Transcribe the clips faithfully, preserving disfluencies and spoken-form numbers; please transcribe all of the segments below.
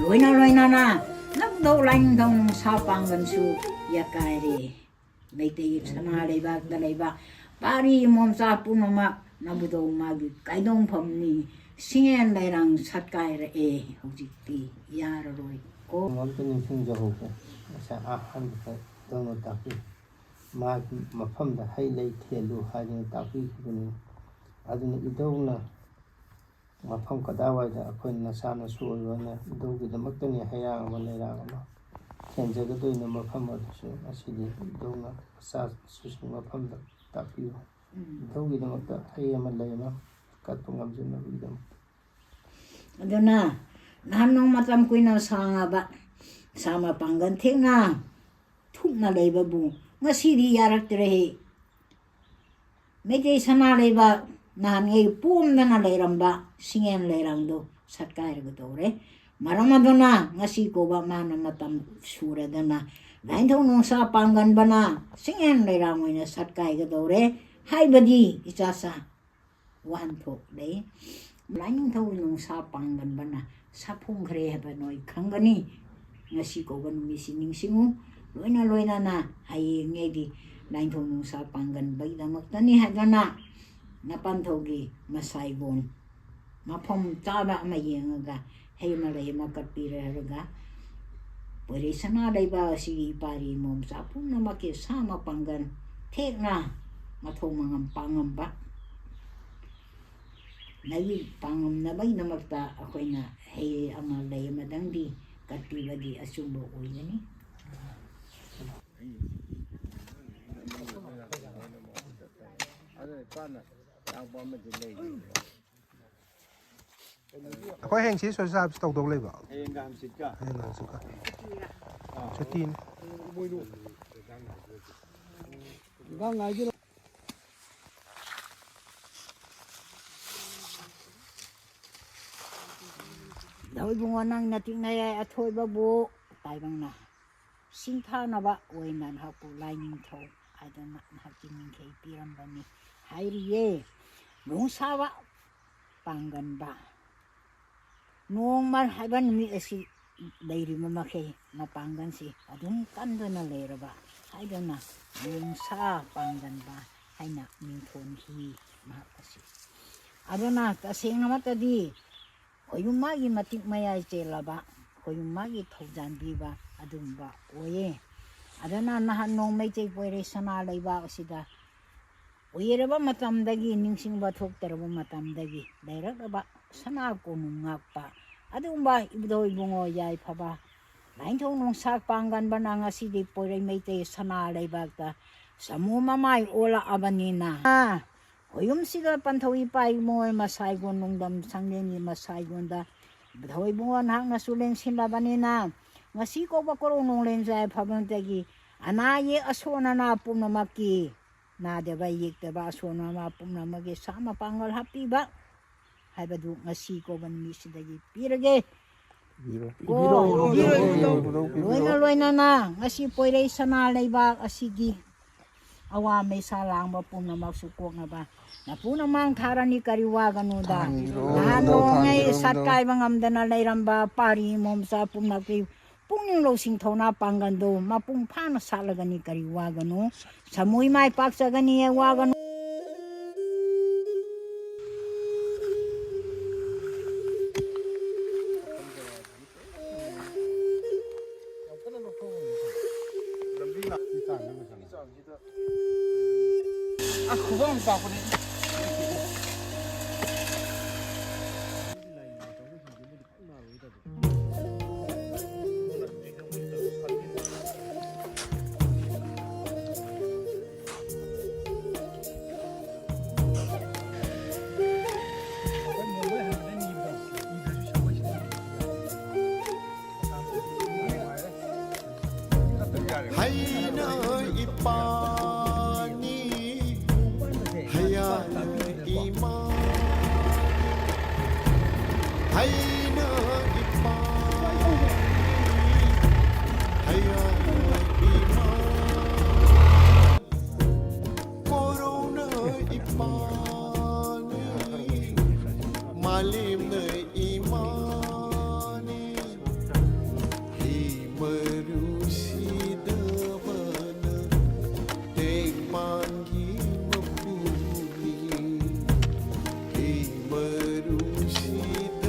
ꯂꯣꯏꯅ ꯂꯣꯏꯅꯅ ꯅꯕꯨꯙꯧ ꯂꯥꯏꯅꯤꯡꯊꯧ ꯅꯨꯡꯁꯥ ꯄꯥꯡꯒꯜꯁꯨ ꯌꯥꯀꯥꯏꯔꯦ꯫ ꯃꯩꯇꯩ ꯁꯅꯥ ꯂꯩꯕꯥꯛꯇ ꯂꯩꯕ ꯄꯥꯔꯤ ꯃꯣꯝꯆꯥ ꯄꯨꯝꯅꯃꯛ ꯅꯕꯨꯙꯧ ꯃꯥꯒꯤ ꯀꯥꯏꯗꯣꯡꯐꯝꯅꯤ꯫ ꯁꯤꯡꯉꯦꯟ ꯂꯩꯔꯥꯡ ꯁꯠꯀꯥꯏꯔꯛꯑꯦ꯫ ꯍꯧꯖꯤꯛꯇꯤ ꯌꯥꯔꯔꯣꯏ ꯀꯣ꯫ ꯑꯝꯇ ꯅꯤꯡꯁꯤꯡꯖꯍꯧꯒꯦ꯫ ꯉꯁꯥꯏ ꯑꯍꯥꯟꯕꯗ ꯏꯙꯧꯅ ꯇꯥꯛꯄꯤ꯫ ꯃꯥꯒꯤ ꯃꯐꯝꯗ ꯍꯩ ꯂꯩ ꯊꯦꯜꯂꯨ ꯍꯥꯏꯗꯅ ꯇꯥꯛꯄꯤꯈꯤꯕꯅꯤ꯫ ꯑꯗꯨꯅ ꯏꯙꯧꯅ ꯃꯐꯝ ꯀꯗꯥꯏꯋꯥꯏꯗ ꯑꯩꯈꯣꯏꯅ ꯅꯆꯥ ꯅꯁꯨ ꯑꯣꯏꯕꯅ ꯏꯙꯧꯒꯤꯗꯃꯛꯇꯅꯤ ꯍꯩꯔꯥꯡ ꯑꯃ ꯂꯩꯔꯥꯡ ꯑꯃ ꯊꯦꯟꯖꯒꯗꯣꯏꯅꯣ ꯃꯐꯝ ꯑꯗꯨꯁꯨ ꯉꯁꯤꯗꯤ ꯏꯙꯧꯅ ꯃꯆꯥ ꯅꯁꯨꯁꯤꯡ ꯃꯐꯝꯗ ꯇꯥꯛꯄꯤꯌꯨ꯫ ꯎꯝ꯫ ꯏꯙꯧꯒꯤꯗꯃꯛꯇ ꯍꯩ ꯑꯃ ꯂꯩ ꯑꯃ ꯀꯠꯄ ꯉꯝꯖꯅꯕꯒꯤꯗꯃꯛꯇ꯫ ꯑꯗꯨꯅ ꯅꯍꯥꯟ ꯅꯣꯡ ꯃꯇꯝ ꯀꯨꯏꯅ ꯁꯥꯡꯉꯕ ꯁꯥ ꯃꯄꯥꯡꯒꯜ ꯊꯦꯛꯅ ꯊꯨꯞꯅ ꯂꯩꯕꯕꯨ ꯉꯁꯤꯗꯤ ꯌꯥꯔꯛꯇ꯭ꯔꯦ꯫ ꯃꯩꯇꯩ ꯁꯅꯥ ꯂꯩꯕꯥꯛ ꯅꯍꯥꯟꯉꯩ ꯄꯣꯝꯗꯅ ꯂꯩꯔꯝꯕ ꯁꯤꯡꯉꯦꯟ ꯂꯩꯔꯥꯡꯗꯣ ꯁꯠꯀꯥꯏꯔꯒꯗꯧꯔꯦ꯫ ꯃꯔꯝ ꯑꯗꯨꯅ ꯉꯁꯤ ꯀꯧꯕ ꯃꯥꯅ ꯃꯇꯝ ꯁꯨꯔꯗꯅ ꯂꯥꯏꯅꯤꯡꯊꯧ ꯅꯣꯡꯁꯥ ꯄꯥꯡꯒꯟꯕꯅ ꯁꯤꯡꯉꯦꯟ ꯂꯩꯔꯥꯡ ꯑꯣꯏꯅ ꯁꯠꯀꯥꯏꯒꯗꯧꯔꯦ ꯍꯥꯏꯕꯗꯤ ꯏꯆꯥꯆꯥ ꯋꯥꯍꯟꯊꯣꯛ ꯂꯩ꯫ ꯂꯥꯏꯅꯤꯡꯊꯧ ꯅꯣꯡꯁꯥ ꯄꯥꯡꯒꯟꯕꯅ ꯁꯥꯐꯣꯡꯈ꯭ꯔꯦ ꯍꯥꯏꯕ ꯅꯣꯏ ꯈꯪꯒꯅꯤ꯫ ꯉꯁꯤ ꯀꯧꯕ ꯅꯨꯃꯤꯠꯁꯤ ꯅꯤꯡꯁꯤꯡꯉꯨ꯫ ꯂꯣꯏꯅ ꯂꯣꯏꯅꯅ ꯍꯌꯦꯡꯉꯩꯗꯤ ꯂꯥꯏꯅꯤꯡꯊꯧ ꯅꯣꯡꯁꯥ ꯄꯥꯡꯒꯟꯕꯒꯤꯗꯃꯛꯇꯅꯤ ꯍꯥꯏꯗꯅ ꯅꯄꯥꯟꯊꯧꯒꯤ ꯃꯁꯥꯏꯒꯣꯟ ꯃꯐꯝ ꯆꯥꯕ ꯑꯃ ꯌꯦꯡꯉꯒ ꯍꯩ ꯑꯃ ꯂꯩ ꯑꯃ ꯀꯠꯄꯤꯔꯦ ꯍꯥꯏꯔꯒ ꯄꯣꯏꯔꯩ ꯁꯅꯥ ꯂꯩꯕꯥꯛ ꯑꯁꯤꯒꯤ ꯏꯄꯥꯔꯤ ꯏꯃꯣꯝꯆꯥ ꯄꯨꯝꯅꯃꯛꯀꯤ ꯁꯥ ꯃꯄꯥꯡꯒꯜ ꯊꯦꯛꯅ ꯃꯊꯧ ꯃꯉꯝ ꯄꯥꯡꯉꯝꯕ ꯅꯒꯤ ꯄꯥꯡꯉꯝꯅꯕꯒꯤꯗꯃꯛꯇ ꯑꯩꯈꯣꯏꯅ ꯍꯩ ꯑꯃ ꯂꯩ ꯑꯃꯗꯪꯗꯤ ꯀꯠꯄꯤꯕꯗꯤ ꯑꯆꯨꯝꯕ ꯑꯣꯏꯒꯅꯤ꯫ ꯑꯗꯨ ꯏꯄꯥꯅ ꯇꯥꯛꯄ ꯑꯃꯗꯤ ꯂꯩ꯫ ꯑꯩꯈꯣꯏ ꯍꯌꯦꯡ ꯁꯤ ꯁꯣꯏ ꯁꯥꯕꯁꯤ ꯇꯧꯗꯧ ꯂꯩꯕ? ꯍꯌꯦꯡꯒ ꯍꯪꯆꯤꯠꯀ꯫ ꯍꯌꯦꯡ ꯍꯪꯆꯤꯠꯀ꯫ ꯑꯥ꯫ ꯁꯨꯇꯤꯅꯤ꯫ ꯏꯕꯨꯡꯉꯣ, ꯅꯪ ꯅꯇꯤꯛ ꯅꯌꯥꯏ ꯑꯊꯣꯏꯕꯕꯨ ꯇꯥꯏꯕꯪꯅ ꯁꯤꯡꯊꯥꯅꯕ ꯑꯣꯏꯅ ꯅꯍꯥꯛꯄꯨ ꯂꯥꯏꯅꯤꯡꯊꯧ ꯍꯥꯏꯗꯅ ꯅꯍꯥꯛꯀꯤ ꯃꯤꯡꯈꯩ ꯄꯤꯔꯝꯕꯅꯤ ꯍꯥꯏꯔꯤꯌꯦ꯫ ꯅꯣꯡꯁꯥꯕ ꯄꯥꯡꯒꯟꯕ ꯅꯣꯡꯃ ꯍꯥꯏꯕ ꯅꯨꯃꯤꯠ ꯑꯁꯤ ꯂꯩꯔꯤꯕ ꯃꯈꯩ ꯃꯄꯥꯡꯒꯜꯁꯤ ꯑꯗꯨꯝ ꯀꯟꯗꯨꯅ ꯂꯩꯔꯕ ꯍꯥꯏꯗꯨꯅ ꯌꯣꯡꯁꯥ ꯄꯥꯡꯒꯟꯕ ꯍꯥꯏꯅ ꯃꯤꯡꯊꯣꯟꯈꯤ ꯃꯍꯥꯛ ꯑꯁꯤ꯫ ꯑꯗꯨꯅ ꯇꯁꯦꯡꯅꯃꯛꯇꯗꯤ ꯈꯣꯌꯨꯝ ꯃꯥꯒꯤ ꯃꯇꯤꯛ ꯃꯌꯥꯏ ꯆꯦꯜꯂꯕ, ꯈꯣꯌꯨꯝ ꯃꯥꯒꯤ ꯊꯧꯖꯥꯟꯕꯤꯕ ꯑꯗꯨꯒꯨꯝꯕ ꯑꯣꯏꯌꯦ꯫ ꯑꯗꯨꯅ ꯅꯍꯥꯟ ꯅꯣꯡꯃꯩ ꯆꯩ ꯄꯣꯏꯔꯩ ꯁꯅꯥ ꯂꯩꯕꯥꯛ ꯑꯁꯤꯗ ꯀꯨꯏꯔꯕ ꯃꯇꯝꯗꯒꯤ ꯅꯤꯡꯁꯤꯡꯕ ꯊꯣꯛꯇꯔꯕ ꯃꯇꯝꯗꯒꯤ ꯂꯩꯔꯛꯂꯕ ꯁꯅꯥ ꯀꯣꯅꯨꯡ ꯉꯥꯛꯄ ꯑꯗꯨꯒꯨꯝꯕ ꯏꯕꯨꯙꯧ ꯏꯕꯨꯡꯉꯣ ꯌꯥꯏꯐꯕ ꯂꯥꯏꯅꯤꯡꯊꯧ ꯅꯣꯡꯁꯥꯛ ꯄꯥꯡꯒꯟꯕꯅ ꯉꯁꯤꯗꯤ ꯄꯣꯏꯔꯩ ꯃꯩꯇꯩ ꯁꯅꯥ ꯂꯩꯕꯥꯛꯇ ꯁꯥꯃꯨ ꯃꯃꯥꯏ ꯑꯣꯜꯂꯛꯑꯕꯅꯤꯅ, ꯈꯣꯌꯨꯝꯁꯤꯗ ꯄꯟꯊꯧ ꯏꯄꯥ ꯏꯃꯣꯏ ꯃꯁꯥꯏꯒꯣꯟ ꯅꯨꯡꯗꯝ ꯁꯪꯂꯦꯟꯒꯤ ꯃꯁꯥꯏꯒꯣꯟꯗ ꯏꯕꯨꯙꯧ ꯏꯕꯨꯡꯉꯣ ꯅꯍꯥꯛꯅꯁꯨ ꯂꯦꯡꯁꯤꯜꯂꯕꯅꯤꯅ, ꯉꯁꯤ ꯀꯧꯕ ꯀꯣꯔꯧ ꯅꯣꯡꯂꯦꯟ ꯌꯥꯏꯐꯕꯗꯒꯤ ꯑꯅꯥ ꯑꯌꯦꯛ ꯑꯁꯣꯟ ꯑꯅꯥ ꯄꯨꯝꯅꯃꯛꯀꯤ ꯅꯥꯗꯕ ꯌꯦꯛꯇꯕ ꯑꯁꯣꯟ ꯑꯃ ꯄꯨꯝꯅꯃꯛꯀꯤ ꯁꯥ ꯃꯄꯥꯡꯒꯜ ꯍꯥꯞꯄꯤꯕ ꯍꯥꯏꯕꯗꯨ ꯉꯁꯤ ꯀꯧꯕ ꯅꯨꯃꯤꯠꯁꯤꯗꯒꯤ ꯄꯤꯔꯒꯦ꯫ ꯀꯣ, ꯂꯣꯏꯅ ꯂꯣꯏꯅꯅ ꯉꯁꯤ ꯄꯣꯏꯔꯩ ꯁꯅꯥ ꯂꯩꯕꯥꯛ ꯑꯁꯤꯒꯤ ꯑꯋꯥ ꯃꯩꯁꯥ ꯂꯥꯡꯕ ꯄꯨꯝꯅꯃꯛꯁꯨ ꯀꯣꯛꯅꯕ ꯅꯄꯨꯅ ꯃꯥꯡ ꯊꯥꯔꯅꯤ ꯀꯔꯤ ꯋꯥꯒꯅꯨꯗ꯫ ꯅꯍꯥꯟ ꯅꯣꯡꯉꯩ ꯁꯥꯠꯀꯥꯏꯕ ꯉꯝꯗꯅ ꯂꯩꯔꯝꯕ ꯄꯥꯔꯤ ꯃꯣꯝꯆꯥ ꯄꯨꯝꯅꯃꯛꯀꯤ ꯄꯨꯛꯅꯤꯡ ꯂꯧꯁꯤꯡ ꯊꯧꯅꯥ ꯄꯥꯡꯒꯜꯗꯨ ꯃꯄꯨꯡ ꯐꯥꯅ ꯁꯥꯠꯂꯒꯅꯤ ꯀꯔꯤ ꯋꯥꯒꯅꯨ꯫ ꯁꯃꯨꯏ ꯃꯥꯏ ꯄꯥꯛꯆꯒꯅꯤ ꯋꯥꯒꯅꯨ꯫ ꯍꯩꯅ ꯏꯄꯥꯅꯤ, ꯍꯌꯥꯅ ꯏꯃꯥ꯫ ꯍꯩꯅ ꯏꯄꯥꯅꯤ, ꯍꯌꯥꯅ ꯏꯃꯥ꯫ ꯀꯣꯔꯧꯅ ꯏꯄꯥꯅꯤ, ꯃꯥꯂꯦꯝꯅ ꯏꯃꯥꯅꯤ꯫ ꯃꯔꯨꯁꯤꯗꯕꯤꯅ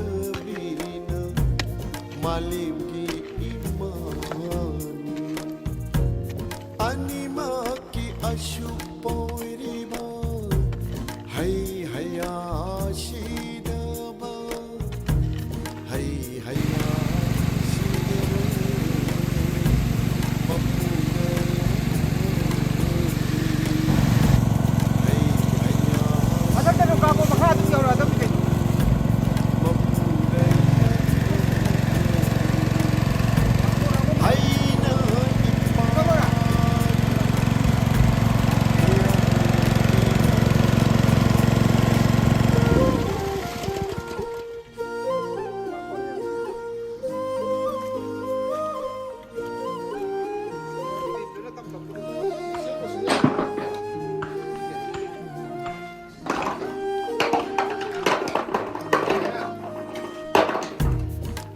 ꯃꯥꯂꯦꯝꯒꯤ ꯏꯃꯥꯅꯤ꯫ ꯑꯅꯤꯃꯛꯀꯤ ꯑꯁꯨꯛ ꯄꯣꯏꯔꯤꯕ ꯍꯩ ꯍꯩꯌꯥꯁꯤꯗꯕ, ꯍꯩ ꯍꯩꯌꯥ ꯃꯊꯛꯇꯁꯨ ꯀꯥꯞꯄꯣ, ꯃꯈꯥ ꯑꯗꯨꯝ ꯌꯧꯔꯛꯑꯗꯕꯅꯤ ꯀꯩꯅꯣ꯫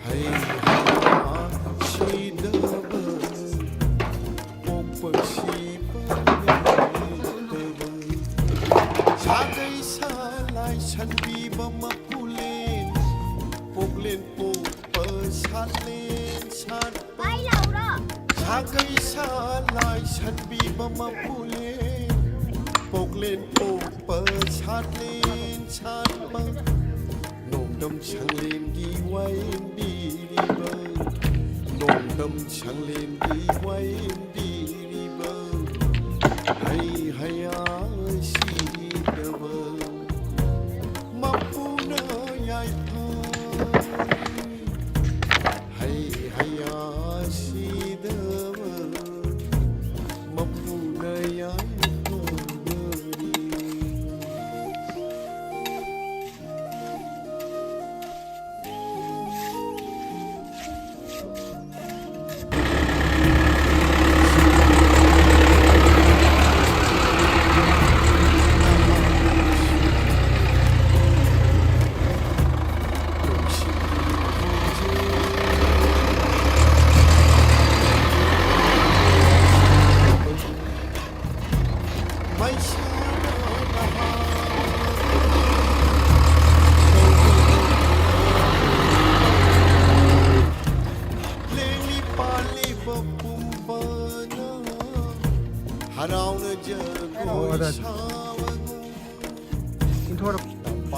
ꯍꯩ ꯍꯩ ꯁꯤꯗꯕ, ꯄꯣꯛꯄ ꯁꯤꯕ ꯂꯩꯇꯕ, ꯁꯥꯒꯩ ꯁꯥꯂꯥꯏ ꯁꯟꯕꯤꯕ ꯃꯄꯨꯂꯦꯟ, ꯄꯣꯛꯂꯦꯟ ꯄꯣꯛꯄ ꯁꯥꯠꯂꯦꯟ ꯁꯥꯠꯄ, ꯁꯥꯒꯩ ꯁꯥꯂꯥꯏ ꯁꯟꯕꯤꯕ ꯃꯄꯨꯂꯦꯟ, ꯄꯣꯛꯂꯦꯟ ꯄꯣꯛꯄ ꯁꯥꯠꯂꯦꯟ ꯁꯥꯠꯄ, ꯅꯣꯡꯗꯝ ꯁꯪꯂꯦꯟꯒꯤ ꯋꯥꯌꯦꯟꯕꯤꯔꯤꯕ, ꯅꯣꯡꯗꯝ ꯁꯪꯂꯦꯟꯒꯤ ꯋꯥꯌꯦꯟꯕꯤꯔꯤꯕ, ꯍꯩ ꯍꯩꯌꯥ ꯁꯤꯗꯕ ꯃꯄꯨꯅ ꯌꯥꯏꯐ꯫ ꯍꯩ ꯍꯩꯌꯥ ꯁꯤꯗꯕ ꯃꯄꯨꯅ ꯌꯥꯏꯐ꯫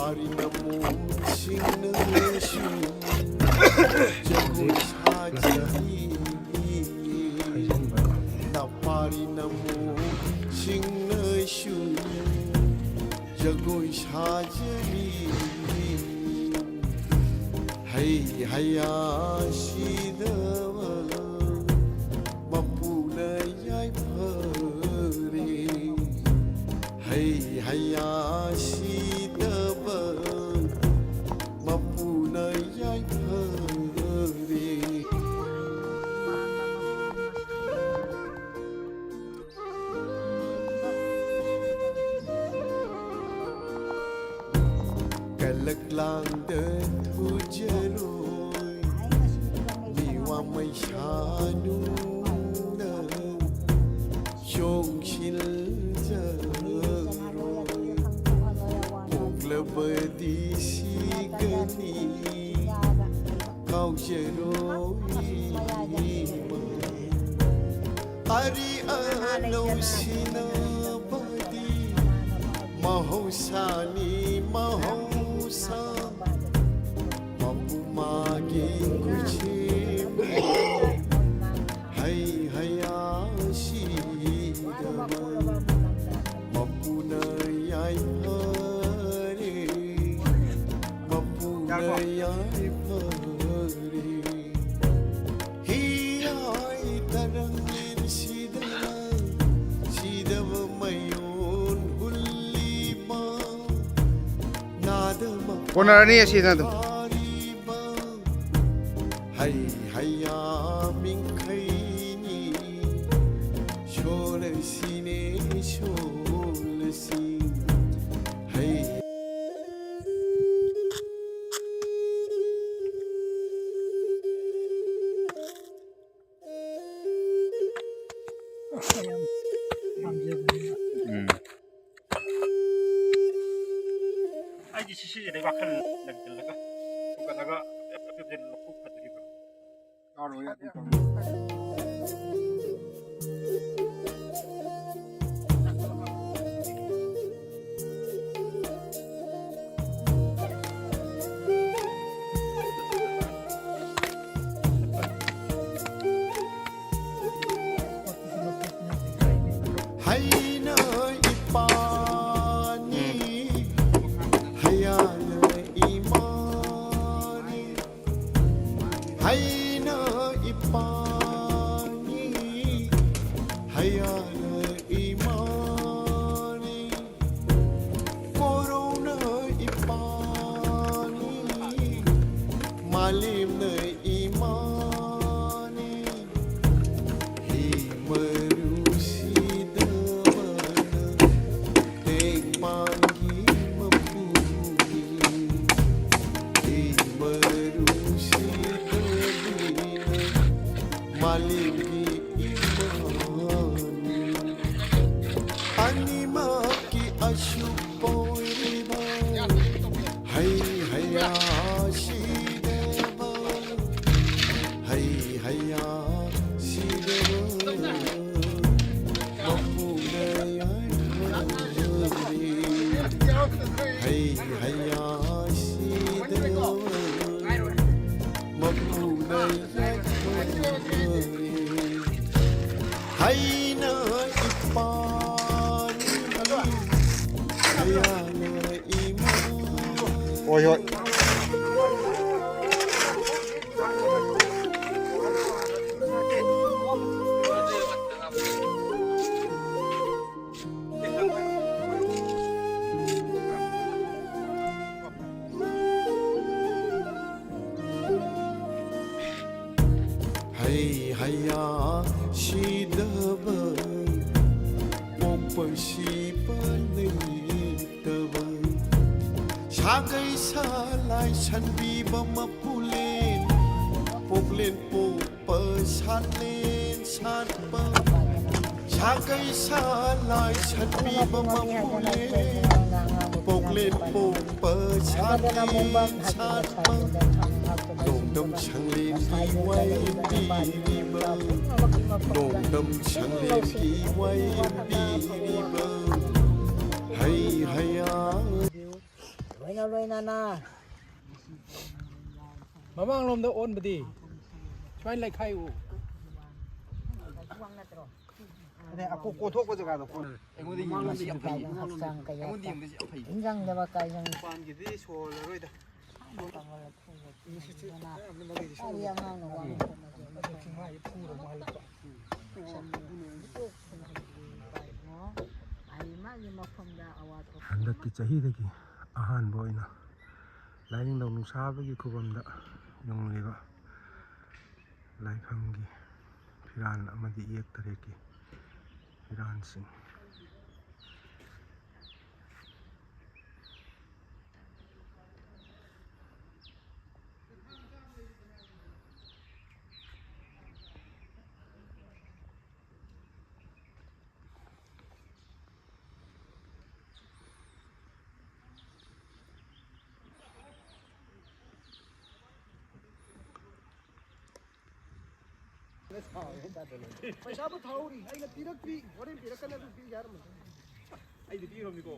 ꯄꯥꯔꯤ ꯅꯃꯣꯝꯁꯤꯡꯅꯁꯨ ꯖꯒꯣꯏ ꯁꯥꯖꯔꯤ꯫ ꯅꯄꯥꯔꯤ ꯅꯃꯣꯝꯁꯤꯡꯅꯁꯨ ꯖꯒꯣꯏ ꯁꯥꯖꯔꯤ꯫ ꯍꯩ ꯍꯩꯌꯥ ꯁꯤꯗꯕ ꯃꯄꯨꯅ ꯌꯥꯏꯐꯔꯦ꯫ ꯍꯩ ꯍꯩꯌꯥ ꯁꯤꯗꯕ ꯃꯄꯨꯅ ꯌꯥꯏꯐꯔꯦ꯫ ꯀꯂꯛꯂꯥꯡꯗ ꯊꯨꯖꯔꯣꯏ ꯃꯤꯋꯥ ꯃꯩꯁꯥ ꯅꯨꯡꯅ ꯆꯣꯡꯁꯤꯟꯖꯔꯣꯏ꯫ ꯄꯣꯛꯂꯕꯗꯤ ꯁꯤꯒꯅꯤ ꯀꯥꯎꯖꯔꯣꯏ꯫ ꯑꯔꯤ ꯑꯅꯧ ꯁꯤꯟꯅꯕꯗꯤ ꯃꯍꯧꯁꯥꯅꯤ ꯃꯍꯧꯁꯥ꯫ ꯃꯄꯨ ꯃꯥꯒꯤ ꯈꯨꯠꯁꯦꯝ ꯍꯩ ꯍꯩꯌꯥ ꯁꯤꯗꯕ ꯃꯄꯨꯅ ꯌꯥꯏꯐꯔꯦ꯫ ꯃꯄꯨꯅ ꯌꯥꯏꯐꯔꯦ꯫ ꯍꯤꯌꯥꯏ ꯇꯔꯪ ꯁꯤꯗꯅ ꯁꯤꯗꯕ ꯃꯌꯣꯟ ꯍꯨꯜꯂꯤꯕ ꯅꯥꯗꯕ ꯀꯣꯟꯅꯔꯅꯤ ꯑꯁꯤꯅ ꯑꯗꯨꯝ꯫ ꯐꯥꯔꯤꯕ ꯍꯩ ꯍꯩꯌꯥ ꯃꯤꯡꯈꯩꯅꯤ ꯁꯣꯂꯁꯤꯅꯦ ꯁꯣꯂꯁꯤ ꯍꯩ ꯎꯝ꯫ ꯑꯩꯒꯤ ꯁꯤꯁꯤꯁꯤꯗꯩ ꯋꯥꯈꯜ ꯂꯪꯁꯤꯜꯂꯒ ꯐꯨꯒꯠꯂꯒ ꯑꯦꯞ ꯑꯦꯞ ꯑꯦꯞ ꯂꯧꯊꯣꯛ ꯐꯗꯣꯔꯤꯕ꯭ꯔꯣ? ꯌꯥꯔꯣꯏ ꯑꯗꯨ ꯇꯧꯔꯣꯏ꯫ ꯂꯦꯝꯅ ꯏꯃꯥꯅꯤ꯫ ꯍꯤ ꯃꯔꯨꯁꯤꯗꯕꯅ ꯇꯦꯡꯄꯥꯟꯒꯤ ꯃꯄꯨꯅꯤ꯫ ꯍꯤ ꯃꯔꯨꯁꯤꯗꯕꯅ ꯃꯥꯂꯦꯝꯒꯤ ꯏꯃꯥꯅꯤ꯫ ꯑꯅꯤꯃꯛꯀꯤ ꯑꯁꯨꯛ ꯑꯣꯏꯔꯤꯕ ꯍꯩ ꯍꯩꯌꯥ ꯁꯤꯗꯕ, ꯍꯩ ꯍꯩꯌꯥ ꯁꯤꯗꯕ ꯃꯄꯨꯅ ꯌꯥꯏꯐꯔꯦ꯫ ꯍꯩ ꯍꯩꯌꯥ ꯁꯤꯗꯕ ꯃꯄꯨꯅ ꯌꯥꯏꯐꯔꯦ꯫ ꯍꯩꯅ ꯏꯄꯥꯅꯤ, ꯍꯩꯌꯥꯅ ꯏꯃꯥ꯫ ꯍꯣꯏ, ꯍꯣꯏ꯫ ꯍꯩ ꯍꯩꯌꯥ ꯁꯤꯗꯕ, ꯄꯣꯛꯄ ꯁꯤꯕ ꯂꯩꯇꯕ, ꯁꯥꯒꯩ ꯁꯥꯂꯥꯏ ꯁꯟꯕꯤꯕ ꯃꯄꯨꯂꯦꯟ, ꯄꯣꯛꯂꯦꯟ ꯄꯣꯛꯄ ꯁꯥꯠꯂꯦꯟ ꯁꯥꯠꯄ, ꯁꯥꯒꯩ ꯁꯥꯂꯥꯏ ꯁꯟꯕꯤꯕ ꯃꯄꯨꯂꯦꯟ, ꯄꯣꯛꯂꯦꯟ ꯄꯣꯛꯄ ꯁꯥꯠꯂꯦꯟ ꯁꯥꯠꯄ, ꯅꯣꯡꯗꯝ ꯁꯪꯂꯦꯟꯒꯤ ꯋꯥꯌꯦꯜ ꯄꯤꯔꯤꯕ, ꯅꯣꯡꯗꯝ ꯁꯪꯂꯦꯟꯒꯤ ꯋꯥꯌꯦꯜ ꯄꯤꯔꯤꯕ, ꯍꯩ ꯍꯩꯌꯥ꯫ ꯂꯣꯏꯅ ꯂꯣꯏꯅꯅ ꯃꯃꯥꯡꯂꯣꯝꯗ ꯑꯣꯟꯕꯗꯤ ꯁꯨꯃꯥꯏꯅ ꯂꯩꯈꯥꯏ ꯎ꯫ ꯑꯗꯩ ꯑꯀꯣ-, ꯀꯣꯊꯣꯛꯄ ꯖꯒꯥꯗꯣ ꯀꯣꯟ-, ꯑꯩꯉꯣꯟꯗ ꯌꯦꯡꯕꯗꯤ ꯌꯥꯝ ꯐꯩ꯫ ꯍꯛꯆꯥꯡ ꯀꯌꯥꯠꯇ ꯑꯩꯉꯣꯟꯗ ꯌꯦꯡꯕꯗꯤ ꯌꯥꯝ ꯐꯩ꯫ ꯏꯟꯖꯪꯗꯕ ꯀꯥꯏꯖꯪ-, ꯃꯄꯥꯟꯒꯤꯗꯤ ꯁꯣꯜꯂꯔꯣꯏꯗ꯫ ꯀꯥꯏꯗꯤ ꯑꯉꯥꯡꯅ ꯋꯥ ꯉꯥꯡꯕ ꯃꯇꯝꯗ ꯃꯥꯒꯤ ꯃꯐꯝꯗ ꯑꯋꯥꯠꯄ ꯍꯟꯗꯛꯀꯤ ꯆꯍꯤꯗꯒꯤ ꯑꯍꯥꯟꯕ ꯑꯣꯏꯅ ꯂꯥꯏꯅꯤꯡꯊꯧ ꯅꯨꯡꯁꯥꯕꯒꯤ ꯈꯨꯕꯝꯗ ꯅꯨꯡꯂꯤꯕ ꯂꯥꯏꯐꯝꯒꯤ ꯐꯤꯔꯥꯜ ꯑꯃꯗꯤ ꯏꯌꯦꯛ ꯇꯔꯦꯠꯀꯤ ꯐꯤꯔꯥꯜꯁꯤꯡ꯫ ꯄꯩꯁꯥꯕꯨ ꯊꯥꯍꯧꯔꯤ, ꯑꯩꯅ ꯄꯤꯔꯛꯇ꯭ꯔꯤ, ꯍꯣꯔꯦꯟ ꯄꯤꯔꯛꯀꯅꯤ, ꯑꯗꯨ ꯄꯤꯒꯦ ꯍꯥꯏꯔꯝꯕꯅꯤ꯫ ꯑꯩꯗꯤ ꯄꯤꯔꯝꯅꯤꯀꯣ꯫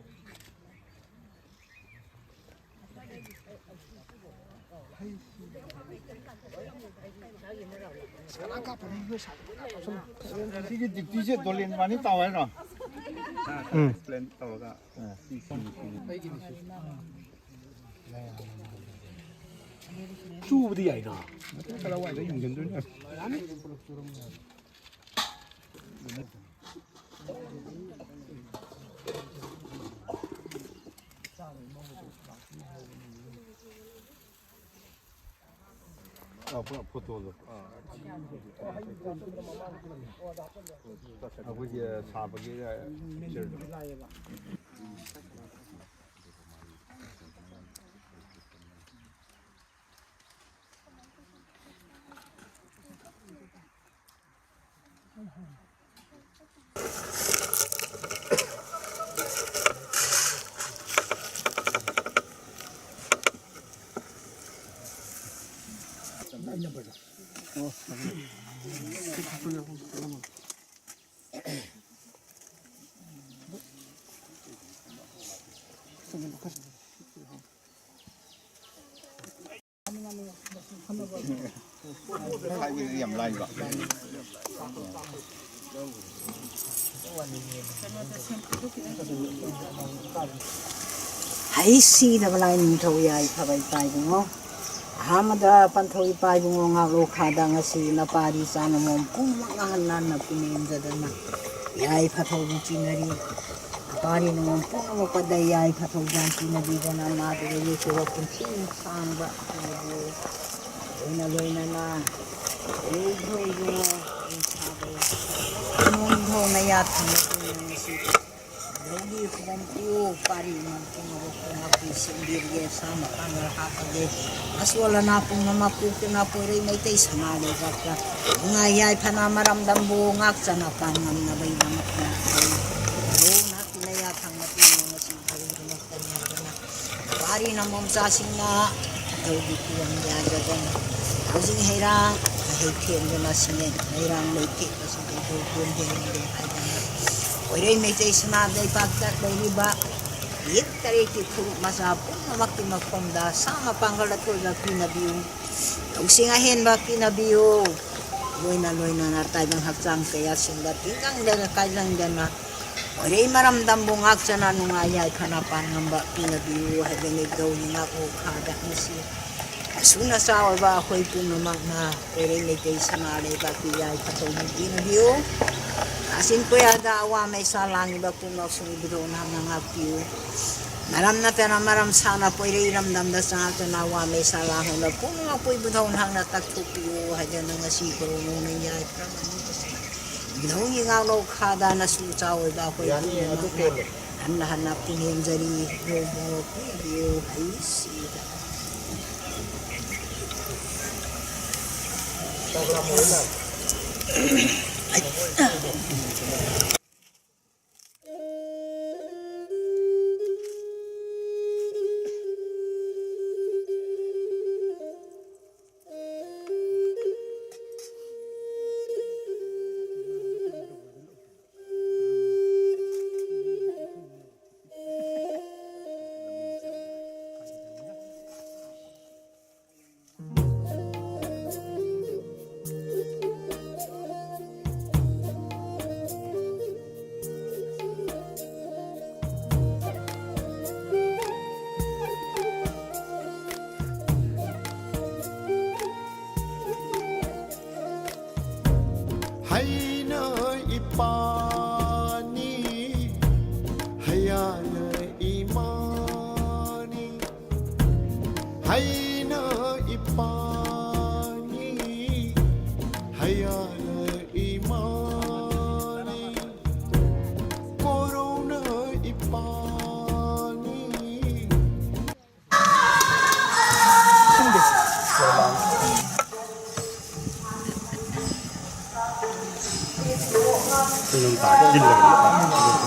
ꯁꯤꯒꯤ ꯗ꯭ꯌꯨꯇꯤꯁꯦ ꯗꯣꯂꯦꯟ ꯃꯥꯅꯤ ꯇꯥꯎ ꯍꯥꯏꯔꯣ? ꯎꯝ꯫ ꯑꯦꯛꯁꯄ꯭ꯂꯦꯟ ꯇꯧꯔꯒ꯫ ꯆꯨꯕꯗꯤ ꯌꯥꯏꯅ꯫ ꯀꯗꯥꯏꯋꯥꯏꯗ ꯌꯨꯡꯁꯤꯟꯗꯣꯏꯅꯣ? ꯑꯥ, ꯄꯨꯔꯥ ꯐꯣꯇꯣꯗꯣ꯫ ꯑꯩꯈꯣꯏꯒꯤ ꯁꯥꯕꯒꯤ ꯄꯤꯛꯆꯔꯗꯣ꯫ ꯍꯥꯏꯕꯗꯤ ꯌꯥꯝ ꯂꯥꯏꯕ꯫ ꯍꯩ ꯁꯤꯗꯕ ꯂꯥꯏ ꯅꯤꯡꯊꯧ ꯌꯥꯏꯐꯕ ꯏꯄꯥ ꯏꯕꯨꯡꯉꯣ꯫ ꯑꯍꯥꯟꯕꯗ ꯄꯟꯊꯧ ꯏꯄꯥ ꯏꯕꯨꯡꯉꯣ ꯉꯥꯛꯂꯣ ꯈꯥꯗ ꯉꯁꯤ ꯅꯄꯥꯔꯤ ꯆꯥꯅ ꯃꯣꯝ ꯄꯨꯝꯅꯃꯛ ꯅꯍꯟ ꯅꯥꯟꯅ ꯄꯨꯅꯦꯝꯖꯗꯅ ꯌꯥꯏꯐ ꯊꯧꯕꯤ ꯆꯤꯡꯅꯔꯤ꯫ ꯅꯄꯥꯔꯤ ꯅꯃꯣꯝ ꯄꯨꯝꯅꯃꯛꯄꯗ ꯌꯥꯏꯐ ꯊꯧꯖꯥꯟ ꯄꯤꯅꯕꯤꯗꯅ ꯃꯥꯗꯨ ꯌꯦꯛꯈꯤꯕ ꯄꯨꯟꯁꯤ ꯁꯥꯡꯕ ꯑꯃꯗꯤ ꯂꯣꯏꯅ ꯂꯣꯏꯅꯅ ꯂꯨꯏ ꯊꯣꯏꯕꯨ ꯅꯨꯡꯁꯥꯕ ꯅꯣꯡ ꯊꯣꯡꯅ ꯌꯥꯊꯪ ꯃꯇꯨꯡ ꯉꯁꯤ ꯂꯧꯒꯤ ꯈꯨꯕꯝ ꯄꯤꯌꯨ, ꯄꯥꯔꯤ ꯏꯃꯥ ꯄꯨꯝꯅꯃꯛꯄꯨ ꯉꯥꯛꯄꯤ ꯁꯦꯟꯕꯤꯔꯒꯦ, ꯁꯥ ꯃꯄꯥꯡꯒꯜ ꯍꯥꯞꯄꯒꯦ꯫ ꯑꯁꯣꯜ ꯑꯅꯥ ꯄꯨꯝꯅꯃꯛ ꯄꯣꯛꯇꯨꯅ ꯄꯣꯏꯔꯩ ꯃꯩꯇꯩ ꯁꯅꯥ ꯂꯩꯕꯥꯛꯇ ꯅꯨꯡꯉꯥꯏ ꯌꯥꯏꯐꯅ ꯃꯔꯝꯗꯝꯕꯨ ꯉꯥꯛꯆꯅ ꯄꯥꯟ ꯉꯝꯅꯕꯒꯤꯗꯃꯛꯇ ꯅꯍꯥꯛꯀꯤ ꯅꯌꯥ ꯊꯪꯕ ꯄꯤꯌꯨ꯫ ꯉꯁꯤ ꯊꯧꯔꯝ ꯋꯥꯔꯤ ꯅꯃꯣꯝꯆꯥꯁꯤꯡꯅ ꯇꯧꯕꯤ ꯐꯤꯕꯝ ꯌꯥꯖꯗꯅ ꯍꯧꯖꯤꯛ ꯍꯩꯔꯥꯡ ꯍꯩ ꯊꯦꯡꯗꯨꯅ ꯁꯤꯃꯦꯟ ꯃꯩꯔꯥꯡ ꯂꯩ ꯊꯦꯛꯄꯁꯤꯡ ꯀꯣꯟ ꯊꯦꯡꯅꯔꯦ ꯍꯥꯏꯗꯅ ꯀꯣꯏꯔꯩ ꯃꯩꯇꯩ ꯁꯅꯥ ꯂꯩꯕꯥꯛꯇ ꯂꯩꯔꯤꯕ ꯌꯦꯛ ꯇꯔꯦꯠꯀꯤ ꯐꯨꯔꯨꯞ ꯃꯆꯥ ꯄꯨꯝꯅꯃꯛꯀꯤ ꯃꯐꯝꯗ ꯁꯥ ꯃꯄꯥꯡꯒꯜ ꯑꯊꯣꯏꯕ ꯄꯤꯅꯕꯤꯌꯨ꯫ ꯂꯧꯁꯤꯡ ꯑꯍꯦꯟꯕ ꯄꯤꯅꯕꯤꯌꯨ꯫ ꯂꯣꯏꯅ ꯂꯣꯏꯅꯅ ꯇꯥꯏꯕꯪ ꯍꯛꯆꯥꯡ ꯀꯌꯥ ꯁꯤꯡꯕ ꯇꯤꯟꯖꯪꯗꯅ ꯀꯥꯏꯖꯪꯗꯅ ꯃꯣꯔꯦ ꯃꯔꯝꯗꯝꯕꯨ ꯉꯥꯛꯆꯅ ꯅꯨꯡꯉꯥꯏ ꯌꯥꯏꯐꯅ ꯄꯥꯟꯉꯝꯕ ꯄꯤꯅꯕꯤꯌꯨ ꯍꯥꯏꯕꯅꯤ꯫ ꯒꯧꯔꯤ ꯉꯥꯛꯂꯣꯛ ꯈꯥꯗ ꯉꯁꯤ ꯑꯁꯨꯝꯅ ꯆꯥꯎꯔꯕ ꯑꯩꯈꯣꯏ ꯄꯨꯝꯅꯃꯛꯅ ꯀꯣꯏꯔꯩ ꯃꯩꯇꯩ ꯁꯅꯥ ꯂꯩꯕꯥꯛꯀꯤ ꯌꯥꯏꯐ ꯊꯧꯅꯤ ꯄꯤꯅꯕꯤꯌꯨ꯫ ꯑꯁꯤꯟ ꯀꯣꯌꯥꯗ ꯑꯋꯥ ꯃꯩꯁꯥ ꯂꯥꯡꯂꯤꯕ ꯄꯨꯝꯅꯃꯛꯁꯨ ꯏꯕꯨꯙꯧ ꯅꯍꯥꯛꯅ ꯉꯥꯛꯄꯤꯌꯨ꯫ ꯃꯔꯝ ꯅꯠꯇꯅ ꯃꯔꯝ ꯁꯥꯅ ꯄꯣꯏꯔꯩ ꯏꯔꯝꯗꯝꯗ ꯆꯪꯉꯛꯇꯨꯅ ꯑꯋꯥ ꯃꯩꯁꯥ ꯂꯥꯡꯍꯧꯅ ꯄꯨꯝꯅꯃꯛꯄꯨ ꯏꯕꯨꯙꯧ ꯅꯍꯥꯛꯅ ꯇꯛꯊꯣꯛꯄꯤꯌꯨ ꯍꯥꯏꯗꯅ ꯉꯁꯤ ꯈꯨꯔꯨꯝ ꯅꯣꯡꯃꯩ ꯌꯥꯏꯐꯅ ꯏꯕꯨꯙꯧꯒꯤ ꯉꯥꯛꯂꯧ ꯈꯥꯗꯅꯁꯨ ꯆꯥꯎ ꯑꯣꯏꯕ ꯑꯩꯈꯣꯏ ꯌꯥꯅꯤ, ꯑꯗꯨ ꯄꯨꯝꯅꯃꯛꯅ ꯀꯣꯜꯂꯣ꯫ ꯍꯟꯅ ꯍꯟꯅ ꯄꯨꯅꯦꯝꯖꯔꯤ꯫ ꯅꯣꯡꯃ ꯄꯤꯕꯤꯌꯨ ꯍꯩꯁꯤꯗ꯫ ꯍꯩꯅ ꯏꯄꯥꯅꯤ, ꯍꯌꯥꯅ ꯏꯃꯥꯅꯤ, ꯍꯩꯅ ꯏꯄꯥ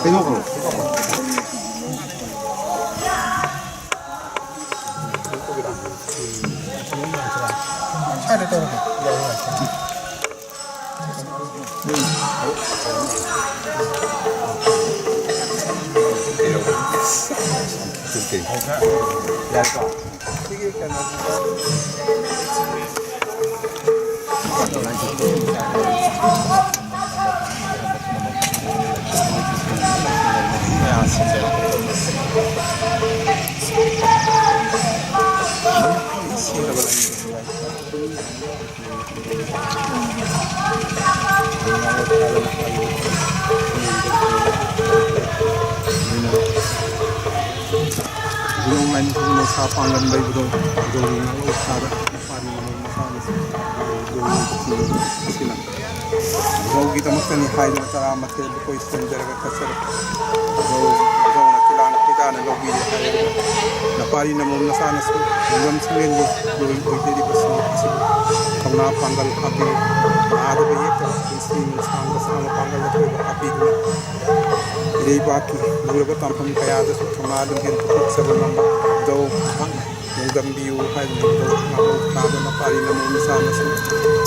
ꯀꯩꯅꯣ ꯈꯔ꯫ ꯁ꯭ꯋꯥꯏꯗ ꯇꯧꯔꯒꯦ꯫ ꯌꯥꯔꯦꯀꯣ? ꯁꯤꯒꯤ ꯀꯩꯅꯣꯁꯤꯗ ꯅꯨꯡꯁꯥ ꯄꯥꯡꯒꯟ ꯂꯩꯕꯗꯣ, ꯒꯧꯔꯤ ꯉꯥꯛꯂꯧ ꯁꯥꯗ ꯅꯨꯄꯥꯅꯤ ꯃꯃꯧ ꯃꯆꯥꯅꯁꯨ ꯒꯧꯔꯤ ꯆꯤꯡꯕ ꯑꯁꯤꯅ ꯒꯧꯒꯤꯗꯃꯛꯇꯅꯤ ꯍꯥꯏꯗꯨꯅ ꯇꯔꯥꯃꯥꯊꯣꯏ ꯂꯨꯀꯣꯏ ꯁꯦꯝꯖꯔꯒ ꯀꯠꯆꯔꯦ꯫ ꯒꯧ, ꯒꯧꯅ ꯈꯤꯇꯥꯅ ꯈꯤꯇꯥꯅ ꯂꯧꯕꯤꯔꯦ ꯍꯥꯏꯔꯒ ꯅꯨꯄꯥꯅꯤ ꯃꯃꯧ ꯃꯆꯥꯅꯁꯨ ꯈꯨꯡꯒꯪ ꯁꯪꯂꯦꯟꯒꯤ ꯂꯣꯏ ꯑꯣꯏꯖꯔꯤꯕꯁꯤꯡ ꯑꯁꯤꯕꯨ ꯊꯧꯅꯥ ꯄꯥꯡꯒꯜ ꯍꯥꯞꯄꯤꯌꯨ꯫ ꯅꯥꯗꯕ ꯌꯦꯛꯇꯕ ꯄꯨꯟꯁꯤ ꯅꯨꯡꯁꯥꯡꯕ ꯁꯥꯡꯕ ꯄꯥꯡꯒꯜ ꯑꯊꯣꯏꯕ ꯍꯥꯞꯄꯤꯗꯨꯅ ꯏꯔꯩꯕꯥꯛꯀꯤ ꯂꯨꯔꯕ ꯇꯥꯟꯐꯝ ꯀꯌꯥꯗꯁꯨ ꯊꯧꯅꯥ ꯂꯤꯡꯖꯦꯜ ꯄꯨꯊꯣꯛꯆꯕ ꯉꯝꯕ ꯒꯧ ꯃꯍꯥꯛꯅ ꯅꯣꯡꯗꯝꯕꯤꯌꯨ ꯍꯥꯏꯗꯨꯅ ꯒꯧ ꯉꯥꯃꯧ ꯊꯥꯗꯨꯅ ꯄꯥꯔꯤ ꯂꯝꯃꯧ ꯃꯆꯥ ꯃꯁꯨ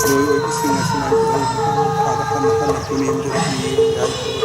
ꯂꯣꯏ ꯑꯣꯏꯕꯁꯤꯡ ꯑꯁꯤꯅ ꯒꯧ ꯃꯈꯥꯗ ꯍꯟꯅ ꯍꯟꯅ ꯄꯨꯅꯦꯝꯗꯨꯅ ꯄꯤꯌꯨ ꯌꯥꯏ꯫